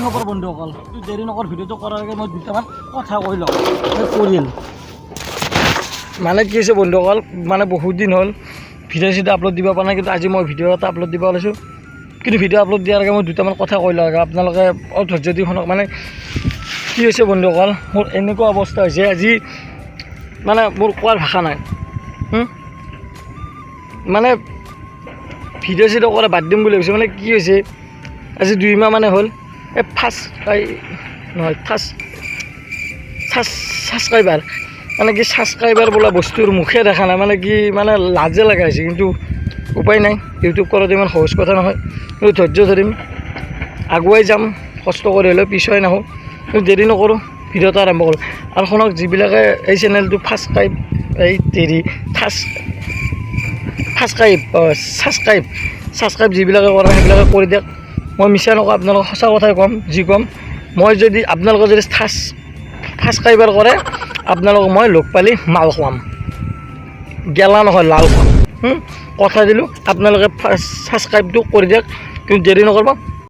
খবৰ বন্ধুসকল? দেৰি নকৰ, ভিডিঅ'টো কৰাৰ আগে মই দুটামান কথা কৈ লওঁ। এই পৰিল। মানে কি হৈছে বন্ধুসকল, মানে বহুত দিন হ'ল ভিডিঅ' চিডিঅ' আপলোড দিব পৰা নাই, কিন্তু আজি মই ভিডিঅ' এটা আপলোড দিব ওলাইছোঁ। কিন্তু ভিডিঅ' আপলোড দিয়াৰ আগে মই দুটামান কথা কৈ লওঁ। আপোনালোকে অলপ ধৈৰ্য দি শুনক। মানে কি হৈছে বন্ধুসকল, মোৰ এনেকুৱা অৱস্থা হৈছে আজি, মানে মোৰ কোৱাৰ ভাষা নাই। মানে ভিডিঅ' চিডিঅ' কৰা বাদ দিম বুলি ভাবিছোঁ। মানে কি হৈছে, আজি 2 মাহ মানে হ'ল, এই ফাৰ্ষ্ট, এই নহয়, ফাৰ্ষ্ট ছাবস্ক্ৰাইবাৰ, মানে কি, ছাবস্ক্ৰাইবাৰ বোলা বস্তুৰ মুখে দেখা নাই। মানে কি, মানে লাজে লগা হৈছে। কিন্তু উপায় নাই, ইউটিউব কৰাটো ইমান সহজ কথা নহয়। কিন্তু ধৈৰ্য ধৰিম, আগুৱাই যাম, কষ্ট কৰি হ'লেও পিছুৱাই নাহোঁ। কিন্তু দেৰি নকৰোঁ, ভিডিঅ'টো আৰম্ভ কৰোঁ। আৰু শুনক, যিবিলাকে এই চেনেলটো ফাৰ্ষ্ট টাইম, এই তেৰি, ফাৰ্ষ্ট ছাবস্ক্ৰাইব ছাবস্ক্ৰাইব ছাবস্ক্ৰাইব যিবিলাকে কৰা নাই, সেইবিলাকে কৰি দিয়ক। মই মিছা নকওঁ, আপোনালোকক সঁচা কথাই ক'ম। যি ক'ম মই, যদি আপোনালোকে যদি ফাৰ্ষ্ট ছাবস্ক্ৰাইবাৰ কৰে, আপোনালোকক মই লগ পালি মাল খুৱাম, গেলা নহয়, লাল খুৱাম। কথা দিলোঁ। আপোনালোকে ছাবস্ক্ৰাইবটো কৰি দিয়ক। কিন্তু দেৰি নকৰিব।